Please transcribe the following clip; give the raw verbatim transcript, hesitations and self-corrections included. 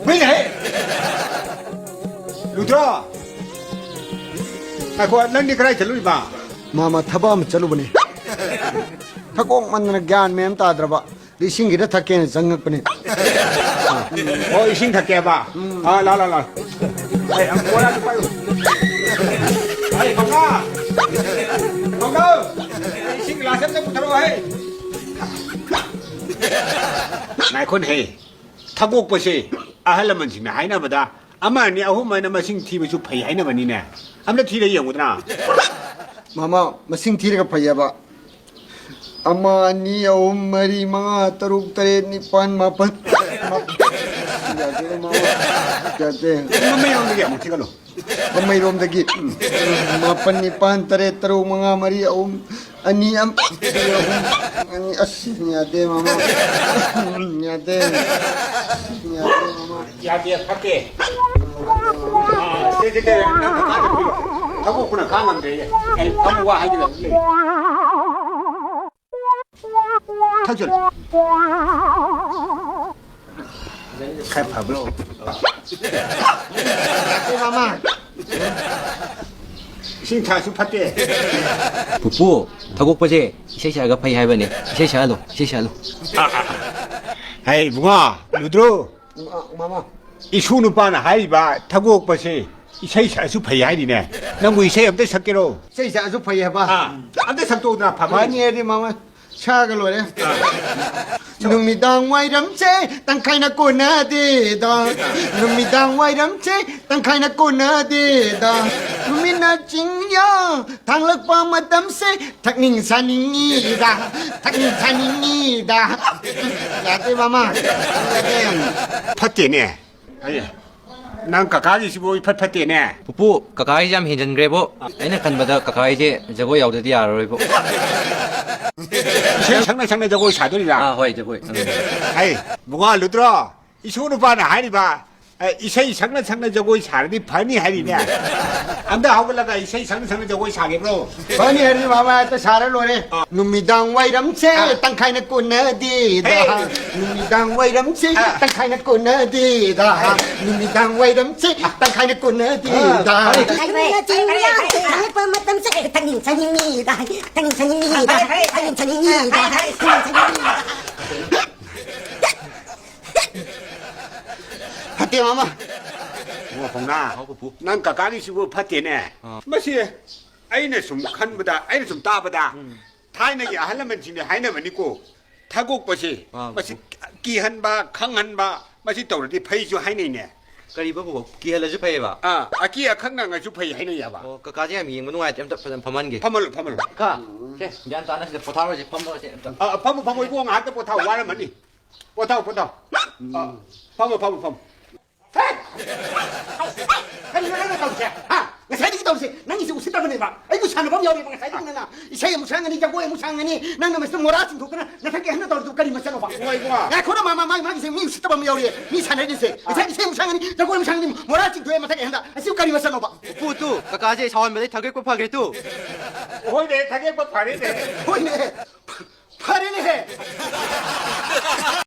ꯍꯨꯏꯅꯦꯍꯦ! ꯔꯨꯗ꯭ꯔꯣ! ꯉꯥꯏꯈꯣ, ꯅꯪꯗꯤ ꯀꯗꯥꯏ ꯆꯠꯂꯨꯏꯕ? ꯃꯥꯃ, ꯊꯕꯛ ꯑꯃ ꯆꯠꯂꯨꯕꯅꯤ꯫ ꯊꯛ ꯀꯣꯛꯃꯟꯗꯅ ꯒ꯭ꯌꯥꯟ ꯃꯦꯟ ꯑꯃ ꯇꯥꯗ꯭ꯔꯕ꯫ ꯏꯁꯤꯡ ꯈꯤꯇ ꯊꯛꯀꯦꯅ ꯆꯪꯉꯛꯄꯅꯤ꯫ ꯑꯣ, ꯏꯁꯤꯡ ꯊꯛꯀꯦꯕ? ꯎꯝ꯫ ꯑꯥ, ꯂꯥ, ꯂꯥ, ꯂꯥ꯫ ꯑꯩ, ꯑꯝ, ꯕꯣꯔꯥꯗꯨ ꯄꯥꯏꯌꯨ꯫ ꯑꯩ, ꯃꯉꯥ꯫ ꯃꯉꯥ꯫ ꯏꯁꯤꯡ ꯒ꯭ꯂꯥꯁ ꯑꯝꯇ ꯄꯨꯊꯣꯔꯛꯑꯣ, ꯍꯩ꯫ ꯉꯥꯏꯈꯣꯅꯦ, ꯍꯩ꯫ ꯊꯛ ꯀꯣꯛꯄꯁꯦ ꯑꯍꯜ ꯂꯃꯟꯁꯤꯡꯅ ꯍꯥꯏꯅꯕꯗ ꯑꯃ, ꯑꯅꯤ, ꯑꯍꯨꯝ ꯍꯥꯏꯅ ꯃꯁꯤꯡ ꯊꯤꯕꯁꯨ ꯐꯩ ꯍꯥꯏꯅꯕꯅꯤꯅꯦ꯫ ꯑꯝꯇ ꯊꯤꯔ ꯌꯦꯡꯉꯨꯗꯅ꯫ ꯃꯥꯃ, ꯃꯁꯤꯡ ꯊꯤꯔꯒ ꯐꯩꯌꯦꯕ꯫ ꯑꯃ, ꯑꯅꯤ, ꯑꯍꯨꯝ, ꯃꯔꯤ, ꯃꯉꯥ, ꯇꯔꯨꯛ, ꯇꯔꯦꯠ, ꯅꯤꯄꯥꯟ, ꯃꯥꯄꯟ꯫ ꯌꯥꯗꯦ, ꯃꯥꯃ꯫ ꯌꯥꯗꯦ꯫ ꯃꯃꯩꯔꯣꯝꯗꯒꯤ ꯑꯃꯨꯛ ꯊꯤꯒꯠꯂꯨ꯫ ꯃꯃꯩꯔꯣꯝꯗꯒꯤ꯫ ꯎꯝ꯫ ꯃꯥꯄꯟ, ꯅꯤꯄꯥꯟ, ꯇꯔꯦꯠ, ꯇꯔꯨꯛ, ꯃꯉꯥ, ꯃꯔꯤ, ꯑꯍꯨꯝ, ꯑꯅꯤ, ꯑꯃ, ꯑꯅꯤ, ꯑꯁ, ꯌꯥꯗꯦ, ꯃꯥꯃ꯫ ꯌꯥꯗꯦ꯫ ꯌꯥꯗꯦ, ꯃꯥꯃ꯫ ꯌꯥꯗꯦ, ꯐꯠꯇꯦ꯫ ꯑꯥ, ꯁꯦ, ꯁꯦ, ꯁꯦ, ꯅꯪ ꯀꯀꯥꯗ ꯄꯤꯔꯣ꯫ ꯊꯛ ꯀꯣꯛꯄꯅ ꯈꯥꯡ ꯉꯝꯗ꯭ꯔꯦꯌꯦ꯫ ꯑꯩ ꯑꯃꯨꯛ ꯋꯥ ꯍꯥꯏꯒꯗꯕ ꯂꯩ꯫ ꯊꯛꯆꯜꯂꯨ꯫ ꯈꯔ ꯐꯕ꯭ꯔꯣ? ꯏꯁꯤꯡ ꯊꯛꯑꯁꯨ ꯐꯠꯇꯦ꯫ ꯄꯨꯄꯨ, ꯊꯛ ꯀꯣꯛꯄꯁꯦ ꯏꯁꯩ ꯁꯛꯑꯒ ꯐꯩ ꯍꯥꯏꯕꯅꯦ꯫ ꯏꯁꯩ ꯁꯛꯍꯜꯂꯣ, ꯏꯁꯩ ꯁꯛꯍꯜꯂꯣ꯫ ꯑꯥ, ꯑꯥ, ꯑꯥ꯫ ꯍꯩ, ꯏꯕꯨꯡꯉꯣ, ꯂꯨꯗ꯭ꯔꯣ꯫ ꯃꯥꯃ꯫ ꯏꯁꯨ ꯅꯨꯄꯥꯅ ꯍꯥꯏꯔꯤꯕ ꯊꯛ ꯀꯣꯛꯄꯁꯦ ꯏꯁꯩ ꯁꯛꯑꯁꯨ ꯐꯩ ꯍꯥꯏꯔꯤꯅꯦ꯫ ꯅꯪꯕꯨ ꯏꯁꯩ ꯑꯝꯇ ꯁꯛꯀꯦꯔꯣ? ꯏꯁꯩ ꯁꯛꯑꯁꯨ ꯐꯩ ꯍꯥꯏꯕ? ꯑꯥ, ꯑꯝꯇ ꯁꯛꯇꯣꯛꯎꯗꯅ, ꯐꯕ꯫ ꯐꯅꯤ ꯍꯥꯏꯗꯤ, ꯃꯥꯃ, ꯁꯛꯑꯒ ꯂꯣꯏꯔꯦ꯫ ꯑꯥ꯫ ꯅꯨꯃꯤꯗꯥꯡ ꯋꯥꯏꯔꯝꯁꯦ ꯇꯪꯈꯥꯏꯅ ꯀꯣꯟꯅꯗꯦꯗ꯫ ꯅꯨꯃꯤꯗꯥꯡ ꯋꯥꯏꯔꯝꯁꯦ ꯇꯪꯈꯥꯏꯅ ꯀꯣꯟꯅꯗꯦꯗ꯫ ꯅꯨꯃꯤꯠꯅ ꯆꯤꯡꯌꯥ ꯊꯥꯡꯂꯛꯄ ꯃꯇꯝꯁꯦ ꯊꯛꯅꯤꯡ ꯁꯥꯅꯤꯡꯉꯤꯗ, ꯊꯛꯅꯤꯡ ꯁꯥꯅꯤꯡꯉꯤꯗ꯫ ꯌꯥꯗꯦ, ꯃꯥꯃ꯫ ꯌꯥꯗꯦ꯫ ꯐꯠꯇꯦꯅꯦ꯫ ꯑꯩ, ꯅꯪ ꯀꯀꯥꯒꯤꯁꯤꯕꯨ ꯏꯐꯠ ꯐꯠꯇꯦꯅꯦ꯫ ꯄꯨꯄꯨ, ꯀꯀꯥꯒꯤꯁꯦ ꯌꯥꯝ ꯍꯦꯟꯖꯟꯈ꯭ꯔꯦꯕꯣ꯫ ꯑꯩꯅ ꯈꯟꯕꯗ ꯀꯀꯥꯒꯤꯁꯦ ꯖꯒꯣꯏ ꯌꯥꯎꯗꯗꯤ ꯌꯥꯔꯔꯣꯏꯕꯣ꯫ ꯏꯁꯩ ꯁꯛꯅ ꯁꯛꯅ ꯖꯒꯣꯏ ꯁꯥꯗꯣꯔꯤꯔꯥ? ꯑꯥ, ꯍꯣꯏ, ꯖꯒꯣꯏ꯫ ꯎꯝ꯫ ꯑꯩ, ꯕꯨꯡꯉꯣ ꯂꯨꯗ꯭ꯔꯣ, ꯏꯁꯨ ꯅꯨꯄꯥꯅ ꯍꯥꯏꯔꯤꯕ ꯑ, ꯏꯁꯩ ꯁꯛꯅ ꯁꯛꯅ ꯖꯒꯣꯏ ꯁꯥꯔꯗꯤ ꯐꯅꯤ ꯍꯥꯏꯔꯤꯅꯦ꯫ ꯑꯝꯇ ꯍꯧꯒꯠꯂꯒ ꯏꯁꯩ ꯁꯛꯅ ꯁꯛꯅ ꯖꯒꯣꯏ ꯁꯥꯒꯦꯕ꯭ꯔꯣ? ꯐꯅꯤ ꯍꯥꯏꯔꯗꯤ ꯃꯥꯃ ꯍꯦꯛꯇ ꯁꯥꯔ ꯂꯣꯏꯔꯦ꯫ ꯑ꯫ ꯅꯨꯃꯤꯗꯥꯡ ꯋꯥꯏꯔꯝꯁꯦ ꯑ꯫ ꯇꯪꯈꯥꯏꯅ ꯀꯣꯟꯅꯗꯦꯗ꯫ ꯍꯦ꯫ ꯅꯨꯃꯤꯗꯥꯡ ꯋꯥꯏꯔꯝꯁꯦ ꯑ꯫ ꯇꯪꯈꯥꯏꯅ ꯀꯣꯟꯅꯗꯦꯗ꯫ ꯍꯦ꯫ ꯅꯨꯃꯤꯗꯥꯡ ꯋꯥꯏꯔꯝꯁꯦ ꯇꯪꯈꯥꯏꯅ ꯀꯣꯟꯅꯗꯦꯗ꯫ ꯑ꯫ ꯐꯔꯦ꯫ ꯀꯔꯤꯅ ꯆꯤꯡꯌꯥ ꯊꯦꯡꯂꯛꯄ ꯃꯇꯝꯁꯦ ꯊꯛꯅꯤꯡ ꯆꯥꯅꯤꯡꯉꯤꯗ, ꯊꯛꯅꯤꯡ ꯆꯥꯅꯤꯡꯉꯤꯗ, ꯊꯛꯅꯤꯡ ꯆꯥꯅꯤꯡꯉꯤꯗ, ꯊꯛꯅꯤꯡ ꯆꯥꯅꯤꯡꯉꯤꯗ꯫ ꯐꯠꯇꯦ, ꯃꯥꯃ꯫ ꯏꯕꯨꯡꯉꯣ ꯄꯥꯎꯅꯥ, ꯍꯥꯎ, ꯄꯨꯄꯨ꯫ ꯅꯪ ꯀꯀꯥꯒꯤꯁꯤꯕꯨ ꯐꯠꯇꯦꯅꯦ꯫ ꯑꯥ꯫ ꯃꯁꯤ ꯑꯩꯅ ꯁꯨꯝ ꯈꯟꯕꯗ, ꯑꯩꯅ ꯁꯨꯝ ꯇꯥꯕꯗ, ꯎꯝ꯫ ꯊꯥꯏꯅꯒꯤ ꯑꯍꯜ ꯂꯃꯟꯁꯤꯡꯅ ꯍꯥꯏꯅꯕꯅꯤꯀꯣ, ꯊꯥꯒꯣꯛꯄꯁꯦ, ꯑꯥ, ꯃꯁꯤ ꯄꯨꯄꯨ꯫ ꯀꯤꯍꯟꯕ, ꯈꯪꯍꯟꯕ, ꯃꯁꯤ ꯇꯧꯔꯗꯤ ꯐꯩꯁꯨ ꯍꯥꯏꯅꯩꯅꯦ꯫ ꯀꯔꯤꯕ, ꯄꯨꯄꯨ? ꯀꯤꯍꯜꯂꯁꯨ ꯐꯩꯌꯦꯕ? ꯑꯥ, ꯑꯀꯤ ꯑꯈꯪ ꯅꯪꯉꯁꯨ ꯐꯩ ꯍꯥꯏꯅꯩꯌꯦꯕ꯫ ꯑꯣ, ꯀꯀꯥꯁꯦ ꯌꯥꯝ ꯌꯦꯡꯕ ꯅꯨꯡꯉꯥꯏꯇꯦ, ꯑꯝꯇ ꯐꯖꯅ ꯐꯝꯍꯟꯒꯦ꯫ ꯐꯝꯍꯜꯂꯨ, ꯐꯝꯍꯜꯂꯨ꯫ ꯀꯀꯥ, ꯁꯦ, ꯒ꯭ꯌꯥꯟ ꯇꯥꯅ ꯁꯤꯗ ꯄꯣꯊꯥꯔꯁꯦ, ꯐꯝꯃꯁꯦ ꯑꯝꯇ꯫ ꯑꯥ, ꯐꯝꯃꯨ, ꯐꯝꯃꯨ, ꯏꯕꯨꯡꯉꯣ, ꯉꯥꯏꯍꯥꯛꯇ ꯄꯣꯊꯥꯎ, ꯋꯥꯔꯝꯃꯅꯤ꯫ ꯄꯣꯊꯥꯎ, ꯄꯣꯊꯥꯎ꯫ ꯑ, ꯐꯝꯃꯣ, ꯐꯝꯃꯣ, ꯐꯝꯃꯣ꯫ ꯍꯦ! ꯀꯔꯤꯅꯣ ꯅꯪꯅ ꯇꯧꯔꯤꯁꯦ? ꯍꯥ? ꯉꯁꯥꯏꯗꯒꯤ ꯇꯧꯔꯤꯁꯦ, ꯅꯪꯒꯤꯁꯦ ꯎꯁꯤꯠꯇꯕꯅꯦꯕ꯫ ꯑꯩꯕꯨ ꯁꯥꯟꯅꯐꯝ ꯌꯥꯎꯔꯤꯕ ꯉꯁꯥꯏꯗꯒꯤ ꯅꯪꯅ꯫ ꯏꯁꯩ ꯑꯃꯨꯛ ꯁꯛꯑꯝꯒꯅꯤ, ꯖꯒꯣꯏ ꯑꯃꯨꯛ ꯁꯥꯡꯒꯅꯤ, ꯅꯪꯅ ꯃꯁꯤꯗ ꯃꯣꯔꯥ ꯆꯤꯡꯊꯣꯛꯇꯅ ꯅꯊꯛꯀꯤ ꯑꯍꯟꯅ ꯇꯧꯔꯤꯗꯨ ꯀꯔꯤ ꯃꯆꯠꯅꯣꯕ? ꯍꯣꯏ, ꯏꯕꯨꯡꯉꯣ꯫ ꯉꯥꯏꯈꯣꯅ, ꯃꯥ, ꯃꯥ, ꯃꯥ, ꯃꯥꯒꯤꯁꯦ ꯃꯤ ꯎꯁꯤꯠꯇꯕ ꯑꯃ ꯌꯥꯎꯔꯤꯌꯦ꯫ ꯃꯤ ꯁꯥꯟꯅꯔꯤꯁꯦ꯫ ꯉꯁꯥꯏ ꯏꯁꯩ ꯑꯃꯨꯛ ꯁꯛꯑꯝꯒꯅꯤ, ꯖꯒꯣꯏ ꯑꯃꯨꯛ ꯁꯥꯡꯒꯅꯤ, ꯃꯣꯔꯥ ꯆꯤꯡꯊꯣꯛꯑꯦ ꯃꯊꯛꯀꯤ ꯑꯍꯟꯗ꯫ ꯑꯁꯤꯕꯨ ꯀꯔꯤ ꯃꯆꯠꯅꯣꯕ? ꯄꯨꯄꯨ, ꯀꯀꯥꯁꯦ ꯁꯥꯎꯍꯟꯕꯗꯩ ꯊꯥꯒꯦꯛꯄ ꯐꯈ꯭ꯔꯦ ꯇꯨ꯫ ꯍꯣꯏꯅꯦ, ꯊꯥꯒꯦꯛꯄ ꯐꯔꯦꯅꯦ꯫ ꯍꯣꯏꯅꯦ꯫ ꯐꯔꯦꯅꯦꯍꯦ!